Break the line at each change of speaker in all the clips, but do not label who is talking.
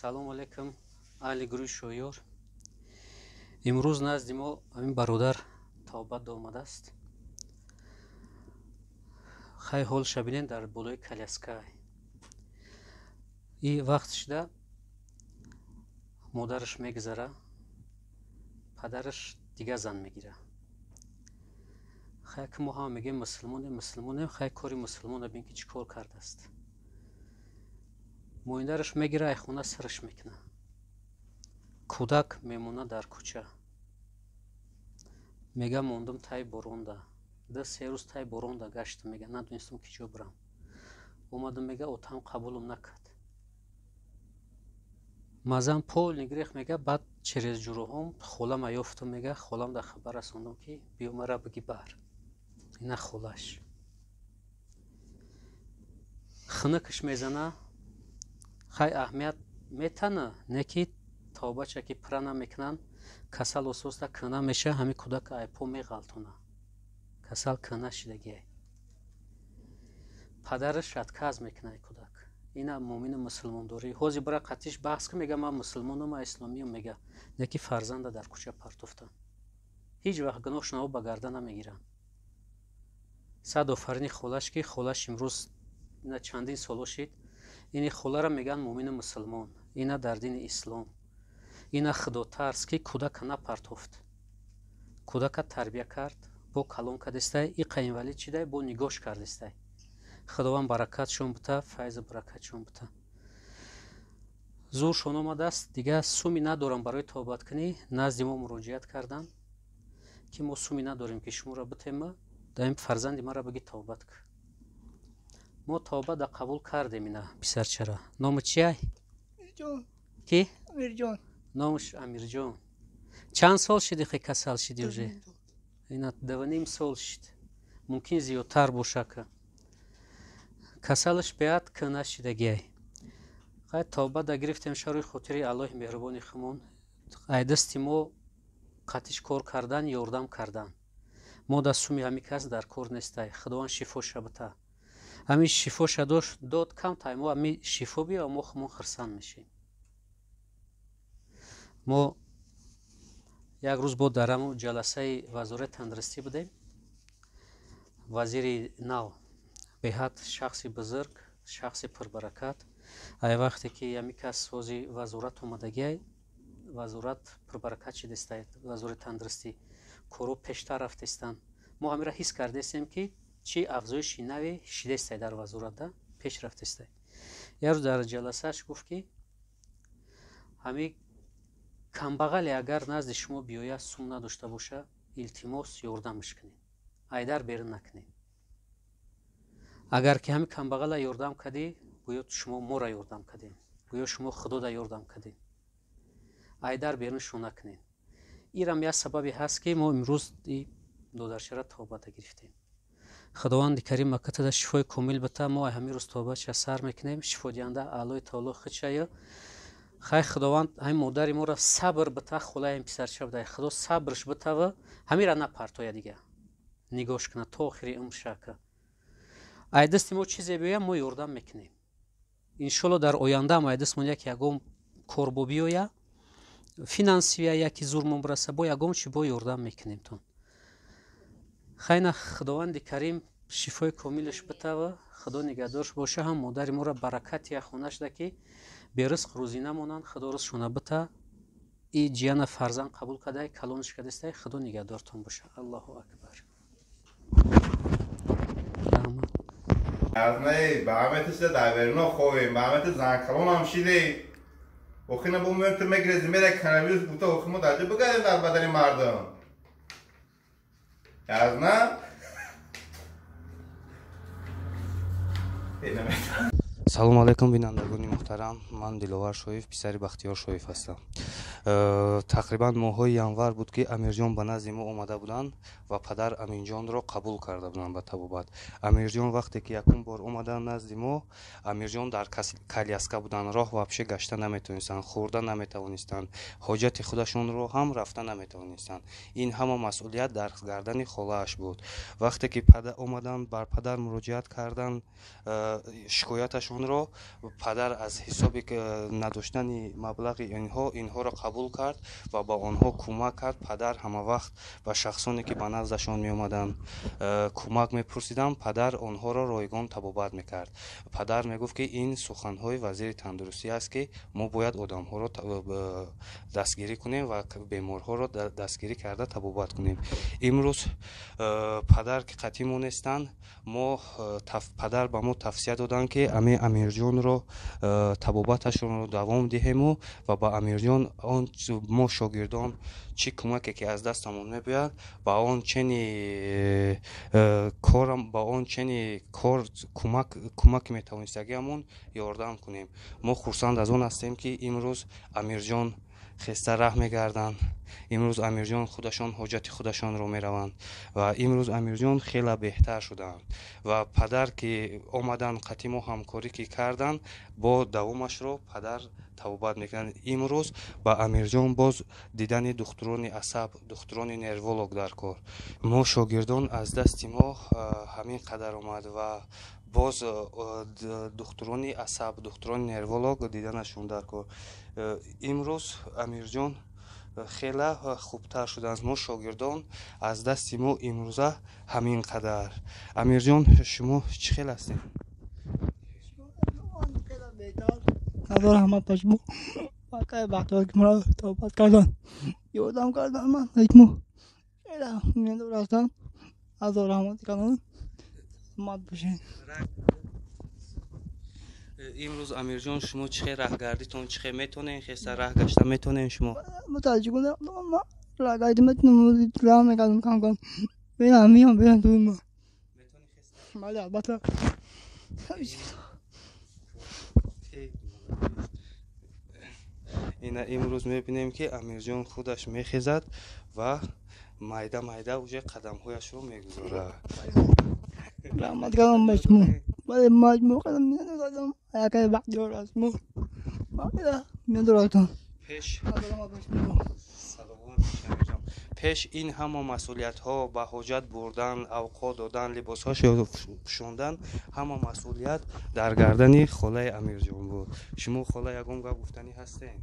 Салому алайкум, аҳли гурӯҳи Шоҳиёр. Имрӯз назди мо ҳамин бародар тавбат омадааст. Хай, ҳолша бинен, дар болои коляска. И вақт шида модараш мегузара, падараш дигар зан мегира. Хай, ки мо ҳама мегӯем мусулмонем, мусулмонем, хай, кори мусулмона бин, ки чӣ кор кардааст. Моиндараш мегира, ай хона сараш мекуна. Кӯдак мемона дар кӯча. Мега, мондум тай боронда. 2-3 рӯз тай боронда гаштам, мега, надонистам, ки ҷо бирам. Омадам, мега, отам қабулам накард. Мазам полный грех, мега, баъд через ҷуроҳом холама ёфтам, мега, холам дар хабар расондам, ки биё, мара биги бар. Ина холаш. Хунукш мезана, хай, аҳамият метана, не ки тавбача ки пура намекунанд, касал ососта кӯна меша, ҳамин кӯдака айпо меғалтона. Касал кӯна шидагиай. Падараш отказ мекунад кӯдак. Ина муъмини мусулмондорӣ. Ҳозир бира қатиш баҳс ки, мега, ман мусулмонам, ман исломиям, мега. Не ки фарзанда дар кӯча партофтан. Ҳеҷ вақт гуноҳшонао ба гарда намегиранд. Сад офарини холаш, ки холаш имрӯз ина чандин соло шид. Ини холара мегӯянд муъмини мусулмон. Ина дар дини ислом. Ина худотарс, ки кӯдака напартофт. Кӯдака тарбия кард, бо калон кардистай, иқа инвалид шидай, бо нигоҳш кардистай. Худованд баракатшон бута, файзу баракатшон бута. Зуршон омадааст, дигар суми надорам барои тобаткунӣ, назди мо муроҷиат карданд, ки мо суми надорем, ки шуморо битема, даим фарзанди маро биги тавбат кун. Мо тавба да қабул кардем ина писарчара. Номи чиай? Ки?
Амирҷон.
Номаш Амирҷон. Чанд сол шиди, хе касал шиди уже? Ина 2.5 сол шид. Мумкин зиёдтар боша ка. Касалаш беҳад кӯна шидагиай. Хай, тавба да гирифтем шарои хотири Аллоҳи меҳрубони хумон. Ай дасти мо қатиш кор кардан, ёрдам кардан. Мо да суми ҳамин кас дар кор нестай. Худованд шифоша бита. Ҳамин шифоша дод, кам тай мо ҳамин шифо биё, мо хумон хурсанд мешем. Мо як рӯз бо дар ҳамон ҷаласаи вазорати тандурустӣ будем. Вазири нав беҳад шахси бузург, шахси пурбаракат. Ай вақте ки ҳамин кас сози вазорат омадагиай, вазорат пурбаракат шидистай, вазорати тандурустӣ корҳо пештар рафтестанд. Мо ҳаминро ҳис кардестем, ки чӣ афзоиши наве шидестай дар вазоратда, пеш рафтестай. Як рӯз дар ҷаласааш гуфт, ки ҳамин камбағале агар назди шумо биёяд, сум надошта боша, илтимос, ёрдамаш кунед, айдар берун накунед. Агар ки ҳамин камбағала ёрдам кардӣ, гӯё шумо моро ёрдам кардем, гӯё шумо худода ёрдам кардем. Айдар беруншон накунед. Ирам як сабабе ҳаст, ки мо имрӯз и додарчара тавбата гирифтем. Худованди карим макатада шифои комил бита. Мо ай ҳамин рӯз тавбатша сар мекунем. Шифодиҳанда Аллоҳи таоло худшая. Хай, худованд ҳамин модари моро сабр бита, холаи ҳамин писарча бидай. Худо сабрш битава, ҳамира напартоя дига. Нигоҳш куна то охири умрша ка. Ай дасти мо чизе биёя, мо ёрдам мекунем. Иншолло, дар ояндаам ай дастмон як ягон кор бо биёя, финансия яки зурмон бираса, бо ягон чи бо ёрдам мекунем тон. Хайна, худованди карим шифои комилаш битава, худо нигаҳдорш боша, ҳам модари моро баракати як хона шуда, ки беризқ рӯзӣ намонанд, худо ризқшона бита. И ҷияна фарзанд қабул кардай, калонш кардистай, худо нигаҳдортон боша. Аллоҳу акбар. Раҳмат.
Аз не, ба ҳамати шида дар беруно ховем, ба ҳамати занкалонам шиде. Охи на бо меем, ту мегрези, мера коронавирус бута, охи мо дар ҷо бигардем дар бадани мардум. Аз на?
Салому алайкум, бинандагони муҳтарам. Ман Диловар Шоев, писари Бахтиёр Шоев ҳастам.
Тақрибан моҳҳои январ буд, ки Амирҷон ба назди мо омада буданд ва падар Аминҷонро қабул карда буданд ба табобат. Амирҷон вақте ки якум бор омаданд назди мо, Амирҷон дар коляска буданд, роҳ вообще гашта наметавонистанд, хӯрда наметавонистанд, ҳоҷати худашонро ҳам рафта наметавонистанд. Ин ҳама масъулият дар гардани холааш буд. Вақте ки омаданд, бар падар муроҷиат карданд шикояташонро, падар аз ҳисоби надоштани маблағи инҳоро қабул кард ва ба онҳо кӯмак кард. Падар ҳамавақт ба шахсоне, ки ба наздашон меомаданд, кӯмак мепурсиданд, падар онҳоро ройгон табобат мекард. Падар мегуфт, ки ин суханҳои вазири тандурустӣ аст, ки мо бояд одамҳоро дастгирӣ кунем ва беморҳоро дастгирӣ карда табобат кунем. Имрӯз падар ки қатъӣ мо нестанд, мо падар ба мо тавсия доданд, ки Амирҷонро табобаташонро давом диҳему ва ба Амирҷон он мо шогирдон чӣ кӯмаке ки аз дастамон мебояд, ба он чени корам, ба он чени кор кӯмаки метавонистагиамон ёрдам кунем. Мо хурсанд аз он ҳастем, ки имрӯз Амирҷон хеста раҳ мегарданд, имрӯз Амирҷон худашон ҳоҷати худашонро мераванд ва имрӯз Амирҷон хеле беҳтар шуданд. Ва падар ки омаданд, қатъи мо ҳамкорӣ ки карданд, бо давомашро падар табобат мекунанд. Имрӯз ба Амирҷон боз дидани духтурони асаб, духтурони нерволог дар кор. Мо шогирдон аз дасти мо ҳамин қадар омад ва боз духтурони асаб, духтурони нерволог диданашон дар кор. Имрӯз Амирҷон хеле хубтар шуданд. Мо шогирдон аз дасти мо имрӯза ҳамин қадар. Амирҷон, шумо чӣ хел ҳастед?
Ҳазор раҳмат ба шумо, акай Бахтиёр, ки маро табобат кардан, ёрдам кардан. Ман шумо хеле миннатдор ҳастам. Ҳазор раҳмат калон, саломат бошед.
Имрӯз, Амирҷон, шумо чӣ хел раҳгардитон, чӣ хел метонен, хеста раҳ гашта метонен шумо?
Мутааҷҷибона, ман раҳгардӣ метонам, раҳ мекардам кам кам. Бинам, меям, бинам туи ма. Бале, албатта.
Ина имрӯз мебинем, ки Амирҷон худаш мехезад ва майда майда уже қадамҳояшро мегузорад.
Раҳмат калон ба шумо. Бале, маҷмӯъ қадам миннатдорам, акай Бахтиёр, аз шумо миннатдор ҳастам.
Пеш пеш ин ҳама масъулиятҳо, ба ҳоҷат бурдан, авқот додан, либосҳошро пӯшондан, ҳама масъулият дар гардани холаи Амирҷон буд. Шумо, хола, ягон гап гуфтанӣ ҳастед?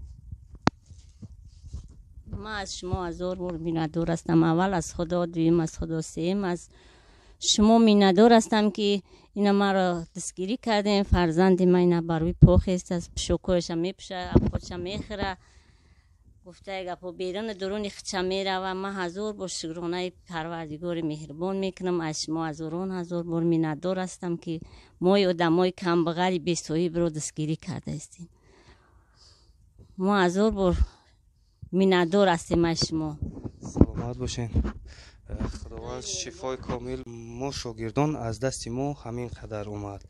Ман аз шумо ҳазор бор миннатдор ҳастам. Аввал аз Худо, дуюм аз Худо, сеюм аз шумо миннатдор ҳастам, ки ина маро дастгирӣ кардем. Фарзанди ман ина бар рӯи по хест аст, пӯшокҳояша мепӯша, авқотша мехӯра, гуфтаи гапо беруни дуруни хича мерава. Ман ҳазор бор шукронаи Парвардигори меҳрубон мекунам. Аз шумо ҳазорон ҳазор бор миннатдор ҳастам, ки мои одамои камбағали бесоҳибро дастгирӣ кардаистем. Мо ҳазор бор миннатдор ҳастем аз шумо.
Саломат бошед, Худованд шифои комил. Мо шогирдон аз дасти мо ҳамин қадар омад.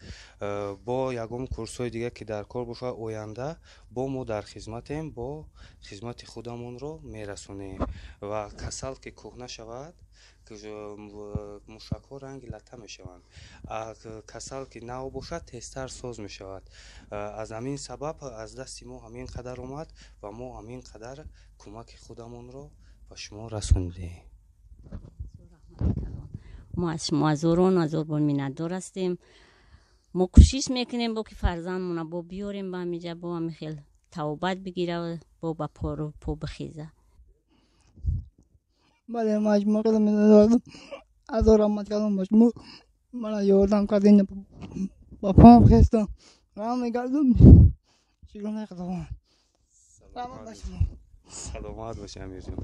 Бо ягон курсҳои дига ки дар кор бошад, оянда бо мо дар хизматем, бо хизмати худамонро мерасонем. Ва касал ки кӯҳна шавад, мушакҳо ранги латта мешаванд, касал ки нав бошад, тезтар соз мешавад. Аз ҳамин сабаб аз дасти мо ҳамин қадар омад ва мо ҳамин қадар кӯмаки худамонро ба шумо расонидем.
Мо аз шумо ҳазорон ҳазор бор миннатдор ҳастем. Мо кӯшиш мекунем, бо ки фарзандмона бо биёрем ба ҳамиҷа, бо ҳами хел тавобат бигира, бо ба пору по бихеза.
Бале, маҷмӯъ қадам миннатдорам. Ҳазор раҳмат калон ба шумо, мана ёрдам кардем, ба пом хестам, раҳ мегардам. Шукронаи Худованд, раҳмат ба шумо.
Саломат бошед, Амирҷон.